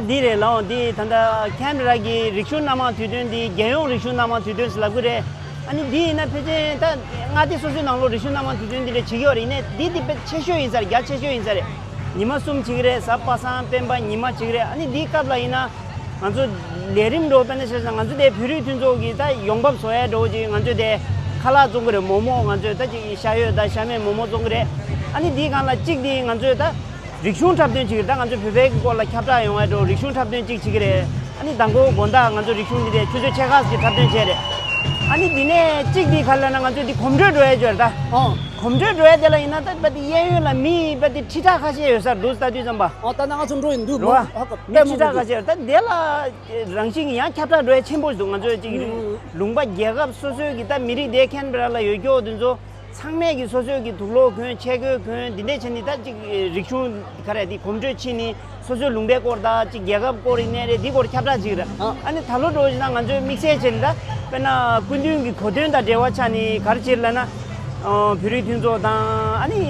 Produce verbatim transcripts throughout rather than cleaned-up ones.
འདི་རེད་ལགས། འདི་ད་ལྟ་ཁེམ་ར་གི་རིག་གཞུང་སྣ་མང་དུས་སྟོན་འདི་རྒྱལ་ཡོངས་རིག་གཞུང་སྣ་མང་དུས་སྟོན་ཟེར་ལབ་གི་རེད། ཨ་ནི་འདི་ཡིན་ན་ཕལ་ཆེར་ད་མངའ་སྡེ་སོ་སོའི་ནང་ལོགས་རིག་གཞུང་སྣ་མང་དུས་སྟོན་འདི་འདྲ་བྱེད་ཀྱི་ཡོད་རེད། ཡིན་ནའི་འདི་འདི་དཔེ་ཆེ་ཤོས་ཡིན་ས་རེད། རྒྱ་ཆེ་ཤོས་ཡིན་ས་རེད། ཉི་མ་གསུམ་བྱེད་ཀྱི་རེད། གཟའ་པ་སངས་སྤེན་པ་ཉི་མ་བྱེད་ཀྱི་རེད། ཨ་ནི་འདིའི་སྐབས་ལ་ཡིན་ན་ང་ཚོ་ལས་རིམ་འགྲོ་དཔེར་ན་བཤད་ན་ང་ཚོ་དེ་བོད་རིགས་མཐུན་ཚོགས་ཀྱི་ད་ཡོང་འབབ་བཟོ་ཡ་འགྲོ་ཅིག་ང་ཚོ་དེ་ཁ་ལག་བཙོང་གི་རེད། མོག་མོག་ང་ཚོས་ད་ཅིག་ཤ་ཡོད་ད་ཤ་མེད་མོག་མོག་བཙོང་གི་རེད། ཨ་ནི་འདིའི་སྒང་ལ་གཅིག་དེ་ང་ཚོས་ད་རིག་གཞུང་འཁྲབ་སྟོན་བྱེད་ཀྱི་རེད། ད་ང་ཚོ་བོད་པའི་སྐོར་ལ་ཁྱབ་བསྒྲགས་ཡོང་ཡ་འགྲོ་རིག་གཞུང་འཁྲབ་སྟོན་གཅིག་བྱེད་ཀྱི་རེད། ཨ་ནི་མདང་དགོང་དགོང་དག་ང་ཚོ་རིག་གཞུང་འདི་རེད། ཆུ་ཚོད་ཕྱེད་ཀ་ཙམ་ཅིག་འཁྲབ་སྟོན་བྱས་རེད། ཨ་ནི་འདི་ནས་གཅིག་འདི་ག་ལ་ན་ང་ཚོ་འདི་གོམ་བགྲོད་འགྲོ་ཡ་ཅིག་ཡོད་རེད་ད། ཨོ། གོམ་བགྲོད་འགྲོ་ཡ་དེ་ལ་ཡིན་ན་ད་པ་དེ་གཡས་གཡོན་ལ་མི་པ་དེ་ཁྲི་ཕྲག་ཁ་ཤས་ཡོད་ས་རེད་འདུག་ལྟ་དུས་ཙམ་པ། ཨོ་ད་ན་ང་ཚོ་འགྲོ་ཡིན་འདུག་རེད་བ། ཧ་གོ་མི་ཁྲི་ཕྲག་ཁ་ཤས་ཡོད་ད། དེ་ལ་རང་བཞིན་གྱི་ཡང་ཁྱབ་བསྒྲགས་འགྲོ་ཡ་ཆེན་པོ་ཞིག་འདུག་ང་ཚོའི་ཅིག་ཨུ། ལུང་པ་རྒྱལ་ཁབ་སོ་སོའི་གི་ད་མི་རིགས་དེ་ཁེན་བྷེ་ར་ལ་ཡོད་རྒྱུ་དེ་ཚོ་ཚང་མས་གི་སོ་སོའི་གི་དུག་སློག་གོན་ཆས་གོས་གོན་འདི་འདྲས་བྱས་ནས་ད་ཅིག་རིག་གཞུང་ག་རེ་དེ་གོམ་བགྲོད་ཕྱིན་ནས་སོ་སོའི་ལུང་པའི་སྐོར་དང་ཅིག་རྒྱལ་ཁབ་སྐོར་ཡིན་ནའི་རེད། འདི་སྐོར་ཁྱབ་བསྒྲགས་བྱེད་ཀྱི་རེད། ཨ། ཨ་ནི་ད་ལོ་འགྲོ་བཞིན་ན་ང་ཚོའི་དམིགས་བསལ་བྱས་ནས་ད་དཔེར་ན་སྐུ་མདུན་གི་གོ་སྟོན་དང་འབྲེལ་བ་ཆགས་ནས་ག་རེ་བྱེད་ལབ་ན། ཨོ། བོད་རིགས་མཐུན་ཚོགས་དང་ཨ་ནི་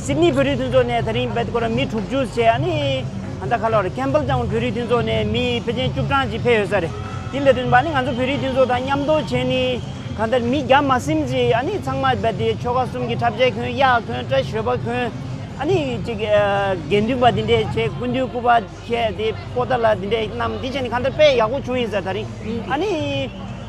སིད་ནི་བོད་རིགས་མཐུན་ཚོགས་ནས་ད་རིང་བེད་ཁོ་ར་མི་དྲུག་ཅུ་བྱས། ཨ་ནི་ཨ་ད་ག་ལ་རེད། ཀེམ་པལ་ཊའུན་བོད་རིགས་མཐུན་ཚོགས་ནས་མི་ཕལ་ཆེར་བཅུ་གྲངས་ཅིག་ཕེབས་ཡོད་ས་རེད། དེ་ལས་དོན་པ་ནི་ང་ཚོ་བོད་རིགས་མཐུན་ཚོགས་དང་མཉམ་དུ་བྱས་ནི་གང་ལྟར་མི་བརྒྱ་མ་ཟིན་ཅིག་ཨ་ནི་ཚང་མ་རྦད་དེ་ཆོལ་ཁ་གསུམ་གྱི་འཁྲབ་ཆས་གོན། གཡག་གོན། སྐྲ་ཞོལ་པ་གོན། ཨ་ནི་ཅིག་ཨ་དགེ་འདུན་པ་འདི་འདྲས་བྱས། སྐུ་མདུན་སྐུ་པར་བྱས་དེ་པོ་ཏ་ལ་འདི་འདྲས་བསྣམས། འདི་བྱས་ནི་གང་ལྟར་དཔེ་ཡག་པོ་བྱུང་ཡིན་ས་རེད་ད་རིང་། ཨ་ནི་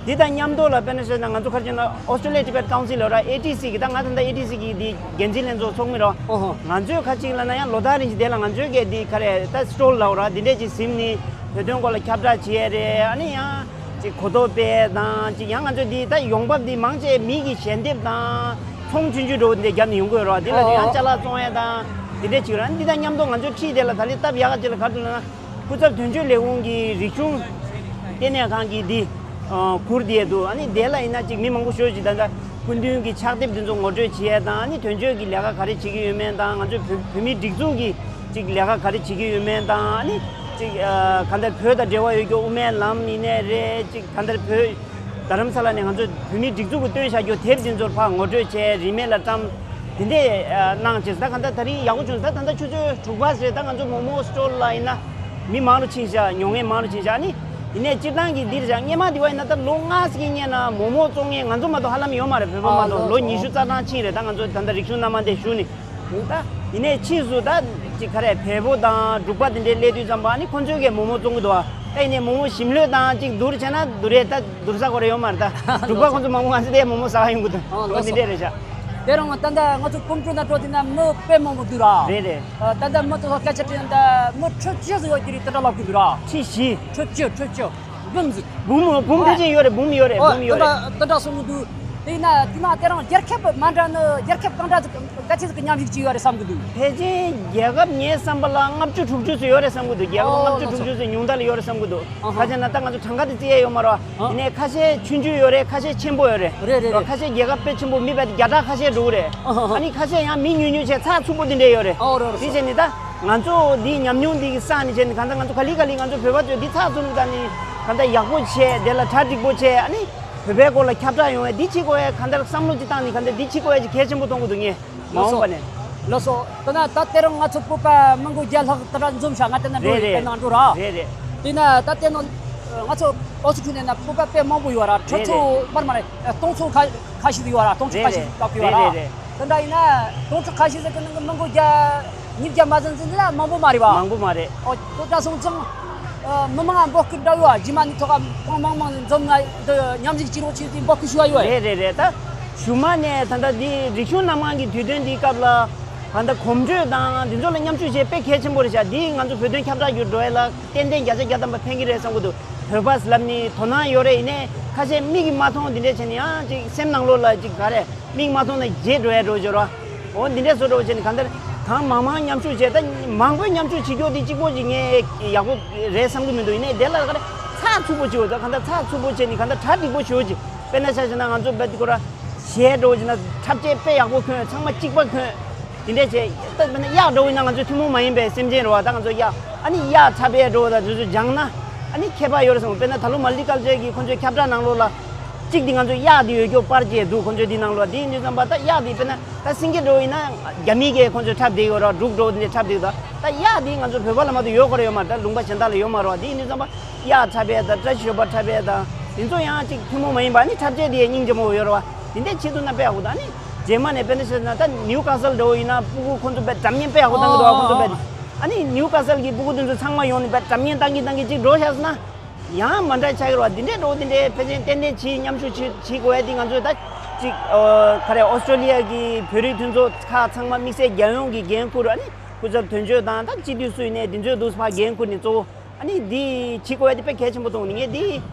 འདི་དང་མཉམ་དུ་ལ་དཔེར་ན་བཤད་ན་ང་ཚོ་ག་རེ་བྱས་ན་Australia Tibet Council ལ་ར་ཨེ་ཊི་སི་གི་ད་ང་ད་ལྟ་ཨེ་ཊི་སི་གི་འདི་འགན་འཛིན་ལྷན་ཚོགས་ཚོགས་མི་ར། ཨོ་ཧོ། ང་ཚོས་ཁ་ཅིག་ལ་ན་ཡང་ལོ་ལྟར་རིང་ཞིག་དེ་ལ་ང་ཚོའི་གི་འདི་ག་རེ་ད་སི་ཊོལ་ལ་ར་འདི་འདྲས་ཅིག་ཟིན་ནི་བོད་དོན་སྐོར་ལ་ཁྱབ་བསྒྲགས་བྱས་རེད། ཨ་ནི་ཡང་ཅིག་གོ་རྟོགས་སྤེལ་དང་ཅིག་ཡང་ང་ཚོ་འདི་ད་ཡོང་འབབ་འདི་མང་ཆེ་མི་གི་ཞལ་འདེབས་དང་ཚོང་ཆུང་ཆུང་འགྲོ་འདི་རྒྱབ་ནས་ཡོང་གི་ཡོད་ར། འདི་ལ་ཨོ་ཡང་ཨོ། ཅ་ལག་བཙོང་ཡ་དང་འདི་འདྲས་ཅིག་ར། འདི་དང་མཉམ་དུ་ང་ཚོའི་འཁྲིས་དེ་ལ་ད་ལི་སྟབས་ཡག་ག་ཅིག་ལ་ག་རེ་ལ་ན། སྐུ་ཚབ་དོན་གཅོད་ལས་ཁུངས་ཀྱི་རིག་གཞུང་ལྟེ་གནས་ཁང་གི་འདི་ཨ་གུར་འདི་ཡ་འདུག་ཨ་ནི་དེ་ལ་ཡིན་ན་ཅིག་མི་མང་པོ་ཞེ་ཅིག་ད་ལྟ་སྐུ་མདུན་གྱི་ཕྱག་དེབ་འདི་ཚོ་ངོ་སྤྲོད་བྱེད་ཡ་དང་། ཨ་ནི་དོན་གཅོད་ཀྱི་ལས་ཀ་ག་རེ་བྱེད་ཀྱི་ཡོད་མེད་དང་། ང་ཚོའི་བོད་བོད་མིའི་སྒྲིག་འཛུགས་ཀྱི་ཅིག་ལས་ཀ་ག་རེ་བྱེད་ཀྱི་ཡོད་མེད་དང་། ཨ་ནི་ཅིག་ཨ་གང་ལྟར་བོད་དང་འབྲེལ་བ་ཡོད་རྒྱུ་དབུ་མའི་ལམ་ཡིན་ནའི་རེད། ཅིག་གང་ལྟར་བོད་རྡ་རམ་ས་ལ་ནས་ང་ཚོ་བོད་མིའི་སྒྲིག་འཛུགས་ཀྱིས་བཏོན་བཞག་རྒྱུ་དེབ་འདི་ཚོར་ཕར་ངོ་སྤྲོད་བྱས། རིན་མེད་ལ་བཀྲམ། དེ་འདྲས་ཨ་གནང་བྱས། ད་གང་ལྟར་ད་རིང་ཡག་པོ་བྱུང་། ད་ད་ལྟ་ཆུ་ཚོད་དྲུག་པ་ཟེར། ད་ང་ཚོ་མོག་མོག་སི་ཊོལ་ལ་ཡིན་ན་མི་མང་རུ་ཕྱིན་ཤག་ཉོ་མཁན་མང་རུ་ཕྱིན་ཤག་ཨ་ནི་ཡིན་ནའི་སྤྱིར་བཏང་གི་འདིར་བཞག་སྔས་མ་འདི་བ་ཡིན་ན་ད་ལོ་ལྔ་ཙམ་གྱི་སྔོན་ན་མོག་མོག་བཙོང་མཁན་ང་ཚོ་མ་གཏོགས་ཧ་ལམ་ཡོད་མ་རེད། བོད་པ་མ་གཏོགས། ལོ་ཉི་ཤུ་རྩ་གྲངས་ཕྱིན་རེད། ད་ང་ཚོ་ད་ལྟ་རིག་གཞུང་སྣ་མང་དེ་བཞུགས་ནས། ད་ཡིན་ནའི་ཕྱིས་སུ་ད་ཅིག་ག་རེ་བལ་པོ་དང་འབྲུག་པ་དེ་འདྲའི་སླེབས་དུས་ཙམ་པ་ཨ་ནི་ཁོང་ཚོས་གི་མོག་མོག་བཙོང་གི་འདུག་ཨ་ད་ཡིན་ནའི་མོག་མོག་ཞིམ་ལོས་དང་ཅིག་བསྡུར་བྱས་ན་བསྡུར་ཡས་ད་བསྡུར་ས་ཁོ་རེ་ཡོད་མ་རེད། ད་འབྲུག་པ་ཁོང་ཚོ་མང་པོ་ང་ཚོ་དེ་མོག་མོག་ཟ་ག་ཡོང་གི་འདུག་ཨ་ལགས་སོ། འོ་དེ་འདྲས་རེད་ཤག་དེ་རིང་ད་ལྟ་ང་ཚོ་གོམ་བགྲོད་ནང་འགྲོ་དུས་ན་མི་དཔེ་མང་པོ་འདུག་ར། རེད་རེད། ཨ་ད་ལྟ་མི་དེ་ཚོ་སྐད་ཆ་དྲིས་ན་ད་མི་ཁྲི་བཅུ་ཙམ་ཡོད་ཀྱི་རེད་དེ་འདྲ་ལབ་ཀྱི་འདུག་ར། ཁྲི་བཞི། ཁྲི་བཅུ། ཁྲི་བཅུ། འབུམ་ཟིག་འབུམ་འབུམ་ཕལ་ཆེར་ཡོད་རེད། འབུམ་ཡོད་རེད། འབུམ་ཡོད་རེད། དེ་འདྲ་དེ་འདྲ་གསུང་གི་འདུག་དེ་ཡིན་ན་དེ་ན་དེ་རིང་རྒྱལ་ཁབ་མ་འདྲ་ནི་རྒྱལ་ཁབ་གང་འདྲ་ཟིག་ག་ཚད་ཟིག་གི་མཉམ་ཞུགས་བྱས་ཡོད་རེད་བསམ་གི་འདུག་ཕལ་ཆེར་རྒྱལ་ཁབ་ངའི་བསམ་པ་ལ་ལྔ་བཅུ་དྲུག་ཅུ་ཙམ་ཡོད་རེད་བསམ་གི་འདུག་རྒྱལ་ཁབ་ཨོ་ལྔ་བཅུ་དྲུག་ཅུ་ཙམ་ཉུང་མཐའ་ལ་ཡོད་རེད་བསམ་གི་འདུག་ཨ་ཧ། ག་ཅི་ན་ད་ང་ཚོ་གྲངས་ཀ་དེ་བརྩི་ཡས་ཡོད་མ་རེད་བ། ཨ། ཡིན་ནའི་ཁ་ཤས་ཆུང་ཆུང་ཡོད་རེད། ཁ་ཤས་ཆེན་པོ་ཡོད་རེད། རེད་རེད་རེད། ཁ་ཤས་རྒྱལ་ཁབ་དཔེ་ཆེན་པོ་མི་བརྒྱ་ཕྲག་ཁ་ཤས་འགྲོ་གི་རེད། ཨ་ཧ་ཧ། ཨ་ནི་ཁ་ཤས་ཡང་མི་ཉུང་ཉུང་བྱས་ཚགས་ཚུད་པོ་དེ་འདྲས་ཡོད་རེད། ཨོ་རེད་རེད། དེ་བྱས་ནི་ད་ང་ཚོ་འདིའི་ཉམས་མྱོང་འདི་གི་ས་ནས་བྱས་ནི་གང་ལྟར་ང་ཚོ་ག་ལེ་ག་ལེ་ང་ཚོ་བོད་པ་ཚོས་འདི་ཚགས་ཚུད་ནི་ད་ནི་གང་ལྟར་ཡག་པོ་བྱས། དེ་ལ་གྲ་འགྲིག་པོ་བྱས། ཨ་ནི་བོད་པའི་སྐོར་ལ་ཁྱབ་བསྒྲགས་ཡོང་བའི་འདི་བྱེད་དགོས་ཡ་གང་ལྟར་བསམ་བློ་ཅིག་བཏང་ནི་གང་ལྟར་འདི་བྱེད་དགོས་ཡ་ཅིག་གལ་ཆེན་པོ་མཐོང་གི་འདུག་ངས་མ་ལགས་འོངས་པ་སོ། ནས། ལགས་སོ། དེ་ན་ད་དེ་རིང་ང་ཚོ་བོད་པ་མི་མགོ་བརྒྱ་ལྷག་དེ་འདྲ་འཛོམས་ཤག་ང་དེ་ན་འགྲོ་རེད་རེད། དེ་ན་འགྲོ་ར། རེད་རེད། དེ་ན་ད་དེ་ན་ང་ཚོ་ཨོ་སི་ཁྲུ་ནས་ན་བོད་པ་དཔེ་མང་པོ་ཡོད་ར། ཁྲི་རེད་རེད། ཚོ་མར་མ་རེད། སྟོང་ཚོ་ཁ་ཁ་ཤས་ཡོད་ར། སྟོང་ཚོ་རེད་ཁ་ཤས་རེད། ལྟ་གི་ཡོད་ར། རེད་རེད་རེད། དེ་འདྲ་ཡིན་ན་སྟོང་ཚོ་ཁ་ཤས་ཟེར་གི་ནང་གི་མི་མགོ་བརྒྱ་ཉིས་བརྒྱ་མ་ཟིན་ཟིན་ལ་མང་པོ་མ་རེད་བ། མང་པོ་མ་རེད། ཨོ་ཁོ་ད་སོང་ཙང་། ཨ་མི་མང་འབོད་སྐུལ་འདྲ་ཡོད། རྗེས་མ་ནི་ཐོག་ག་གང་མང་མང་འཛོམས་ན་འདི་མཉམ་ཞུགས་བྱེད་རོགས་བྱེད་དེ་འབོད་སྐུལ་ཞུ་བ་ཡོད། རེད་རེད་རེད། ད་གཞུག་མ་ནས་ད་ལྟ་འདི་རིག་གཞུང་སྣ་མང་གི་དུས་སྟོན་འདིའི་སྐབས་ལ་ད་ལྟ་གོམ་བགྲོད་དང་འདི་ཚོ་ལ་མཉམ་ཞུགས་བྱེད་དཔེ་གལ་ཆེན་པོ་རེད་ཤག་འདིས་ང་ཚོ་བོད་དོན་ཁྱབ་བསྒྲགས་རྒྱུར་འགྲོ་ཡ་ལ་ཏན་ཏན་བརྒྱ་ཆ་བརྒྱ་ཐམ་པ་ཕན་གྱི་རེད་བསམ་གི་འདུག་བོད་པ་ལབ་ནི་དོ་སྣང་ཡོད་རེད། ཡིན་ནའི་ཁ་ཤས་མིག་གིས་མ་མཐོང་འདི་འདྲས་བྱས་ནས་ཡང་ཅིག་སེམས་ནང་ལོགས་ལ་ཅིག་ག་རེ། མིག་མ་མཐོང་ན་བརྗེད་འགྲོ་ཡ་འགྲོ་འབྱོར་བ། འོ་འདི་འདྲས་བཟོ་འགྲོ་བྱས་ནས་གང་ལྟར་གང་མང་མང་མཉམ་ཞུགས་བྱས། ད་མང་པོས་མཉམ་ཞུགས་བྱེད་རྒྱུ་དེ་གཅིག་པོ་ཅིག་ངས་ཡག་པོ་རེད་བསམ་གྱི་མི་འདུག་ཡིན་ནའི་དེ་ལ་ག་རེ་ཚགས་ཚུད་པོ་བྱེད་འོ། ད་གང་ལྟར་ཚགས་ཚུད་པོ་བྱས་ནས་གང་ལྟར་གྲ་འགྲིག་པོ་བྱེད་འོ་ཅིག་དཔེར་ན་ཆ་བཞག་ན་ང་ཚོ་བལ་ཏི་ཁོ་ར་གཞས་འགྲོ་བྱས་ན་འཁྲབ་ཆས་དཔེ་ཡག་པོ་གོན། ཚང་མ་གཅིག་པ་གོན། དེ་འདྲས་བྱས། ད་དཔེར་ན་གཡག་འགྲོ་ཡིན་ན་ང་ཚོ་ཐུན་མོང་མ་ཡིན་པའི་སེམས་ཅན་རེད་བ། ད་ང་ཚོ་གཡག་ཨ་ནི་གཡག་འཁྲབ་པའི་འགྲོ་ད་དེ་ཚོ་སྦྱངས་ན་ཨ་ནི་ཁྱད་པར་ཡོད་རེད་བསམ། དཔེར་ན་ད་ལོ་མལ་ཊི་ཀལ་ཅར་གྱི་ཁོང་ཚོའི་ཁྱབ་བསྒྲགས་ནང་ལོགས་ལ་གཅིག་དེ་ང་ཚོ་གཡག་དེ་ཡོད་རྒྱུ་པར་བཅས་འདུག་ཁོང་ཚོའི་དེ་ནང་ལོགས་དེ་ཡིན་དུས་ཙམ་པ་ད་གཡག་དེ་དཔེར་ན་ད་སེང་གེ་འགྲོ་ཡིན་ན་རྒྱ་མི་གིས་ཁོང་ཚོས་འཁྲབ་བསྡད་ཡོད་ར། འབྲུག་འགྲོ་དེ་འདྲས་འཁྲབ་བསྡད་ཡོད། ད་ ད་གཡག་འདི་ང་ཚོ་བོད་པ་ལ་མ་གཏོགས་ཡོད་ཁོ་ར་ཡོད་མ་རེད། ད་ལུང་པ་གཞན་དག་ལ་ཡོད་མ་རེད་བ། འདི་ཡིན་དུས་ཙམ་པ་གཡག་འཁྲབ་པ་དང་བཀྲ་ཤིས་ཞོལ་པ་འཁྲབ་པ་དང་དེ་ཚོ་ཡང་ཅིག་ཐུན་མོང་མ་ཡིན་པ། ཨ་ནི་འཁྲབ་ཆས་དེ་སྙིང་རྗེ་མོ་ཡོད་རེད་བ། དེ་འདྲའི་ཆེད་དུ་ན་དཔེ་ཡག་པོ་འདུག་ཨ་ནི་རྗེས་མ་ནས་དཔེར་ན་བཤད་ན་ད་ནིའུ་ཀ་སལ་འདྲ་བོ་ཡིན་ན་སྤུ་གུ་ཁོ་ཚོ་དཔེ་འགྲམ་ཉན་དཔེ་ཡག་པོ་བཏང་གི་འདུག་བ། ཁོ་ཚོ་དཔེ། ཨ་ནི་ནིའུ་ཀ་སལ་གྱི་སྤུ་གུ་དེ་ཚོ་ཚང་མ་ཡོང་ནས་དཔེ་འགྲམ་ཉན་བཏང་གི་བཏང་གི་ཅིག་འགྲོ་བཞག་སོང་ན། ཡང་མ་འདྲ་ཆགས་ཀྱི་རེད་བ། འདི་འདྲའི་འགྲོ་འདི་འདྲའི་ཕལ་ཆེར་ཏན་ཏན་བྱེད། མཉམ་ཞུགས་བྱེད་བྱེད་དགོས་ཡ་འདི་ང་ཚོས་ད་ཅིག་ཨ་ག་རེ། ཨོ་སི་ཀྲོ་ལི་ཡ་གི་བོད་རིགས་མཐུན་ཚོགས་ཁག་ཚང་མ་དམིགས་བསལ་རྒྱལ་ཡོངས་ཀྱི་འགན་འཁུར། ཨ་ནི་སྐུ་ཚབ་དོན་གཅོད་དང་ད་སྤྱི་འཐུས་སུ་ཡིན་ནའི་འདི་ཚོས་འདུག་ཕར་འགན་འཁུར་ནས་གཙོ་བོ་ཨ་ནི་འདི་བྱེད་དགོས་ཡ་འདི་དཔེ་གལ་ཆེན་པོ་མཐོང་ནི། ངས་འདི་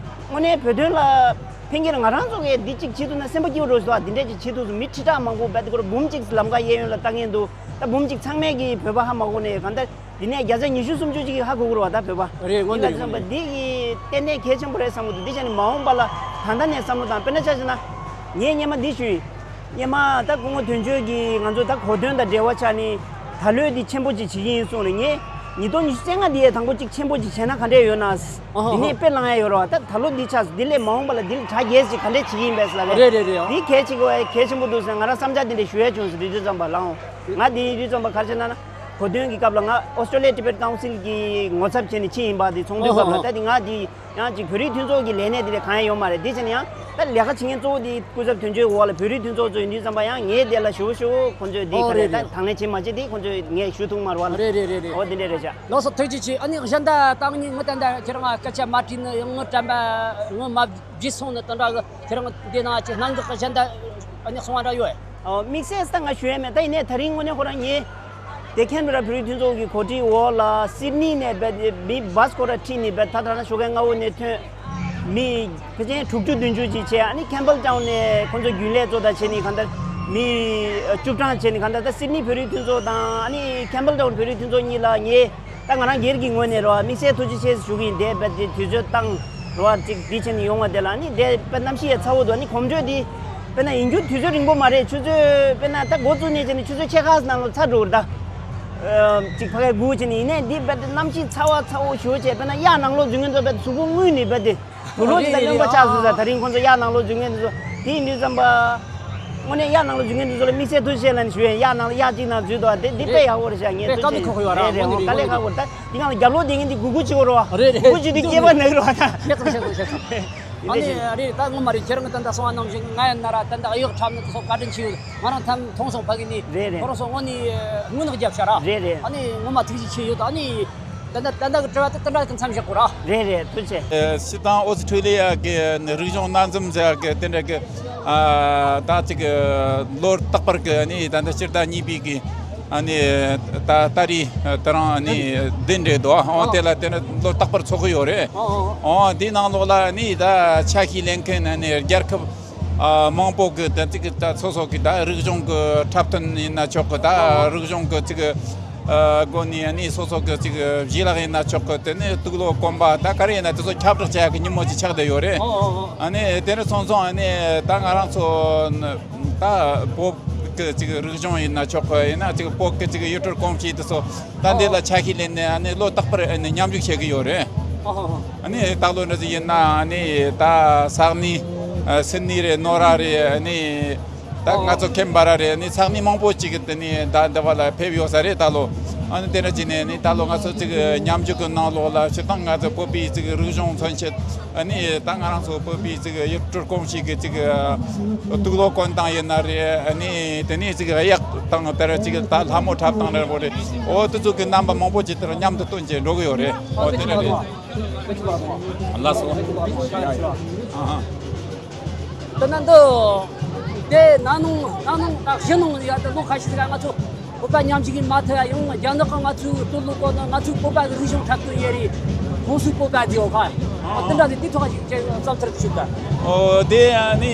དངོས་གནས་བོད་དོན་ལ་ཕན་གྱི་རེད། ང་རང་ཚོ་གིས་འདི་གཅིག་བྱེད་ཐུབ་ན་སེམས་པ་སྐྱིད་པོ་འགྲོ་ཞིག་འདུག་ཨ། འདི་འདྲ་ཅིག་བྱེད་ཐུབ་སོང་། མི་ཁྲི་ཕྲག་མང་པོ་རྦད་དེ་སྐོར་འབུམ་གཅིག་ལམ་ཁ་གཡས་གཡོན་ལ་ལྟ་མཁན་འདུག་ད་འབུམ་གཅིག་ཚང་མས་ཀྱིས་བོད་པ་ཧ་མ་གོ་ནས་གང་ལྟར། འདི་ནས་བརྒྱ་ཆ་ཉི་ཤུ་སུམ་ཅུ་ཅིག་གིས་ཧ་གོ་གི་རེད་བ། ད་བོད་པ་རེད། འདི་དངོས་གནས་ལ་བསམ་པ་རེད། འདི་གི་ཏན་ཏན་གལ་ཆེན་པོ་རེད་བསམ་གི་འདུག་འདི་བྱས་ནས་མ་འོངས་པ་ལ་ད་ལྟ་ནས་བསམ་བློ་བཏང་། དཔེར་ན་ཆ་བཞག་ན་ངས་སྔོན་མ་འདི་ཞུས་ཡིན། སྔོན་མ་ད་སྐུ་ངོ་དོན་གཅོད་ཀྱིས་ང་ཚོ་ད་གོ་དོན་དང་འབྲེལ་བ་ཆགས་ནས་ད་ལོས་འདི་ཆེན་པོ་ཅིག་བྱེད་ཀྱི་ཡིན་གསུངས་ནས། ངས་ཉིས་སྟོང་ཉི་ཤུ་རྩ་ལྔ་འདི་ཡས་དང་པོ་ཅིག་ཆེན་པོ་ཅིག་བྱས་ན་ག་འདྲས་ཡོད་ན། ཨ་ཧ་འདི་ནས་དཔེ་བླངས་ཡ་ཡོད་རེད་བ། ད་ད་ལོ་འདི་ཆགས་སོང་། འདི་ལས་མ་འོངས་པ་ལ་འདི་ལས་གྲ་རྒྱས་ཅིག་ག་འདྲས་བྱེད་ཀྱི་ཡིན་པས་ལབ་ཡ། རེད་རེད་རེད། ཨ། འདི་གལ་ཆེ་གི་གལ་ཆེན་པོ་འདུག་ཟེར་ང་རང་བསམ་འཆར་འདི་འདྲས་ཞུ་ཡ་བྱུང་སོང་། དུས་ཚོད་ཙམ་པ་ལའང་། ང་འདི་དུས་ཙམ་པ་ག་རེ་བྱས་ན་ན། གོ་སྟོན་གྱི་སྐབས་ལ་ང་ཨོ་སི་ཀྲོ་ལི་ཡ་ཊི་བེ་ཊི་ཀའུན་སིལ་གྱི་ངོ་ཚབ་བྱས་ནས་ཕྱིན་ཡིན་པ་དེ་ཚོགས་འདུའི་སྐབས་ལ། ཨོ་ཧོ་ཧོ། ད་དེ་ང་དེ་ཡང་ཅིག་བོད་རིགས་མཐུན་ཚོགས་ཀྱི་ལས་གནས་དེ་ལས་གང་ཡང་ཡོད་མ་རེད། དེ་བྱས་ན་ཡང་ད་ལས་ཀ་བྱེད་མཁན་གཙོ་བོ་དེ་སྐུ་ཚབ་དོན་གཅོད་འོག་ལ་བོད་རིགས་མཐུན་ཚོགས་ཚོ་ཡིན་དུས་ཙམ་པ། ཡང་ངས་དེ་ལ་ཞུ་ཞུ་ཁོང་ཚོས་དེ་ཨོ་ག་རེ་རེད་ད་རེད། དང་ལེན་བྱེད་མ་བྱེད་དེ་ཁོང་ཚོས་ངས་ཞུ་ཐུབ་མ་རེད་བ་ལ། རེད་རེད་རེད་རེད། ཨོ་དེ་འདྲས་རེད་ཤག་ལགས་སོ། ཐུགས་རྗེ་ཆེ། ཨ་ནི་གཞན་དག་ད་ངས་ངི་ད་ལྟ་ཁྱེད་རང་སྐད་ཆ་མ་དྲིས་ནི། ངི་དྲན་པ་ངི་མ་བརྗེད་སོང་ནི་དེ་འདྲ་གི། ཁྱེད་རང་འདི་ནང་གི་གནད་འགག་གཞན་དག་ཨ་ནི་གསུང་བ་འདྲ་ཡོད། ཨོ། དམིགས་བསལ་ད་ང་ཞུ་ཡ་མེད། ད་ཡིན་ནའི་ད་རིང་དངོས་གནས་ཁོ་རང་ངས་དེ་ཁེན་བྷེ་ར་བོད་རིགས་མཐུན་ཚོགས་ཀྱི་གོ་སྒྲིག་འོག་ལ་སིད་ནི་ནས་རྦད་དེ་མི་བཱས་ཁོ་ར་ཁྲིད་ནས་རྦད་ད་ད་ན་ཞོགས་ཀས་སྔ་པོ་ནས་ཐོན། མི་ཕལ་ཆེར་དྲུག་ཅུ་བདུན་ཅུ་ཅིག་བྱས། ཨ་ནི་ཁེམ་བྷལ་ཊའུན་ནས་ཁོང་ཚོ་རྒྱུན་ལས་ཚོ་དང་བྱས་ནས་གང་ལྟར་མི་བཅུ་གྲངས་བྱས་ནས་གང་ལྟར་ད་སིད་ནི་བོད་རིགས་མཐུན་ཚོགས་དང་ཨ་ནི་ཁེམ་བྷལ་ཊའུན་བོད་རིགས་མཐུན་ཚོགས་གཉིས་ལ་ངས། ད་ང་རང་སྒེར་གྱི་ངོས་ནས་རེད་བ། དམིགས་བསལ་ཐུགས་རྗེ་ཆེ་ཞུ་གི་ཡིན། དེ་རྦད་དེ་དུས་ཚོད་བཏང་རེད་བ། ཅིག་འདི་བྱས་ནས་ཡོང་བ་དེ་ལ་ནི་དེ་དཔེ་གནམ་གཤིས་ཡང་ཚ་བོ་འདུག་ཨ་ནི་གོམ་བགྲོད་འདི་དཔེར་ན་ཡིན་རྒྱུ་དུས་ཚོད་རིང་པོ་མ་རེད། ཆུ་ཚོད་དཔེར་ན་ད་འགོ་བཙུགས་ནས་བྱས་ནས་ཆུ་ཚོད་ཕྱེད་ཀ་ནང་ལོགས་ཚར་འགྲོ་གི་རེད་ད། ཨ། ཅིག་ཕ་གིར་སྒུག་བྱས་ནས། ཡིན་ནའི་འདི་རྦད་དེ་གནམ་གཤིས་ཚ་བ་ཚ་བོ་ཞེ་པོ་བྱས། དཔེར་ན་གཡག་ནང་ལོགས་འཛུལ་མཁན་ཚོ་རྦད་དེ་གཟུགས་པོ་རྔུལ་ནས་རྦད་དེ། དུག་ལོག་ཅིག་ལ་རློན་པ་ཆགས་སོང་ཟེར། ད་རིང་ཁོང་ཚོ་གཡག་ནང་ལོགས་འཛུལ་མཁན་དེ་ཚོ་དེ་ཡིན་དུས་ཙམ་པ། དངོས་གནས་གཡག་ནང་ལོགས་འཛུལ་མཁན་དེ་ཚོ་ལ་དམིགས་བསལ་ཐུགས་རྗེ་ཆེ་ལབ་ནས་ཞུ་ཡ་ཡིན། གཡག་ནང་ལ་གཡག་གཅིག་ནང་འཛུལ་འདུག་དེ་དེ་དཔེ་ཡག་པོ་རེད་ཤག་ངས་ཐུགས་རྗེ་ཆེ། དཀའ་ལས་ཁག་པོ་ཡོད་ར། རེད་རེད། དངོས་གནས་དཀའ་ལས་ཁག་པོ་རེད། ད་དེ་ནང་ལ་རྒྱབ་ལོགས་བསྡད་མཁན་དེ་སྒུར་སྒུར་བྱེད་དགོས་ར། རེད་རེད། སྒུར་སྒུར་བྱེད་དུས་སྐྱེས་པ་ན་གི་ར། ད་ཤེས་སོང་ཤེས་སོང་ཤེས་སོང་། ཨ་ནི་རེད། ད་ངོ་མ་རེད། ཁྱེད་རང་གིས་ད་ལྟ་གསུང་བ་ནང་བཞིན་ང་ཡིན་ན་ར་ད་ལྟ་གཡག་འཁྲབ་ནི་དེ་ཚོ་བཀའ་དྲིན་ཆེ་ཡོད། ང་རང་ཐམ་མཐོང་སོང་། ཕ་གི་ནི་རེད་རེད། ཁོ་རང་ཚོ་དངོས་གནས་ངུ་ནག་རྒྱབ་ཤག་ར། རེད་རེད། ཨ་ནི་ངོ་མ་ཐུགས་རྗེ་ཆེ་ཡོད། ཨ་ནི། ད་ལྟ་ད་ལྟ་གི་དྲི་བ་དེ་དེ་འདྲ་གི་མཚམས་བཞག་དགོས་ར། རེད་རེད། ཐུགས་རྗེ་ཆེ། ཨེ། སྤྱིར་བཏང་ཨོ་སི་ཁྲུ་ལི་ཡ་གི་རིག་གཞུང་སྣ་འཛོམས་ཟེར་གི་དེ་འདྲ་གི། ཨ། ད་ཅིག་ལོ་རྟག་པར་གི་ནི་ད་ལྟ་སྤྱི་ཟླ་གཉིས་པའི་གི་ཨ་ནི་ད་ད་རེས་དེ་རིང་ཨ་ནི་འདི་འདྲ་འདུག་ཨོ། དེ་ལ་དེ་ནི་ལོ་རྟག་པར་ཚོགས་ཀྱི་ཡོད་རེད། ཨོ། དེའི་ནང་ལོགས་ལ་ནི་ད་ཆ་ཤས་ལེན་མཁན་ནི་རྒྱལ་ཁབ། ཨ། མང་པོ་གི་ད་ཅིག་ད་སོ་སོ་གི་ད་རིག་གཞུང་གི་འཁྲབ་སྟོན་ཡིན་ན་ཆོག་གི། ད་རིག་གཞུང་གི་ཅིག་ཨ། སྒོ་ནས་ནི་སོ་སོ་གི་ཅིག་གཞས་ལག་ཡིན་ན་ཆོག་གི། དེ་ནས་དུག་ལོག་གོན་པ་ད་ག་རེ་ཡིན་ན་དེ་ཚོ་ཁྱབ་བསྒྲགས་བྱ་ཡག་གི་ཉིན་མོ་ཅིག་ཆགས་བསྡད་ཡོད་རེད། ཨ་ནི་དེ་རིང་སོང་སོང་ཨ་ནི་ད་ང་རང་ཚོ་ད་བོད་གི་ཅིག་རིག་གཞུང་ཡིན་ན་ཆོག་གི། ཡིན་ན་ཅིག་བོད་གི་ཅིག་ཡུལ་སྲོལ་གོམས་གཤིས་དེ་ཚོ། ད་འདི་ལ་ཆ་ཤས་ལེན་ནས་ཨ་ནི་ལོ་རྟག་པར་ཨ་ནི་མཉམ་ཞུགས་བྱེད་ཀྱི་ཡོད་རེད། ཨ་ནི་ད་ལོ་འདྲ་ཟིག་ཡིན་ན་ཨ་ནི་ད་ས་གནས་ཨ་སིད་ནི་རེད། ནོ་ར་རེད། ཨ་ནི་ད་ང་ཚོ་ཁེམ་བྷ་ར་རེད། ཨ་ནི་ས་གནས་མང་པོ་ཅིག་དེ་ནི་ད་འདི་བ་ལ་ཕེབས་ཡོད་ས་རེད་ད་ལོ། ཨ་ནི་དེ་འདྲ་བྱས་ནས་ཨ་ནི་ད་ལོ་ང་ཚོ་ཅིག་མཉམ་ཞུགས་ཀྱི་ནང་ལོགས་ལ་སྤྱིར་བཏང་ང་ཚོ་བོད་པའི་ཅིག་རིག་གཞུང་མཚོན་བྱེད། ཨ་ནི་ད་ང་རང་ཚོ་བོད་པའི་ཅིག་ཡུལ་སྲོལ་གོམས་གཤིས་ཀྱི་ཅིག་དུག་ལོག་གོན་སྟངས་ཡིན་ན་རེད། ཨ་ནི་དེ་ནས་ཅིག་གཡག་དང་དེར་ཅིག་ད་ལྷ་མོ་འཁྲབ་སྟངས་རེད་པོ་རེད། འོ་དེ་ཚོ་གི་རྣམ་པ་མང་པོ་ཅིག་དེར་མཉམ་དུ་སྟོན་བྱས་འགྲོ་གི་ཡོད་རེད། འོ་དེ་འདྲ་རེད། ལགས་སོ། ཨ་ཧ། དེ་ན་འདི་དེ་ན་ནིང་ན་ནིང་ད་གཞེས་ནིང་ཡ་ད་ལོ་ཁ་ཤས་ཀ་ང་ཚོ་བོད་པ་མཉམ་ཞུགས་ཀྱི་མ་ཐུབ་ཡ་ཡང་རྒྱ་ནག་གི་ང་ཚོའི་དུག་ལོག་གོན་ནི་ང་ཚོའི་བོད་པ་གི་རིག་གཞུང་འཁྲབ་སྟོན་ཡེ་རེད། ཧོན་སུའུ་བོད་པ་དེ་ཡོད་ཁ། ཨ་དེ་འདྲ་དེ་དེ་ཐོག་ཅིག་ཅིག་བསམ་ཚུལ་ཞུ་ད། ཨོ་དེ་ཨ་ནི་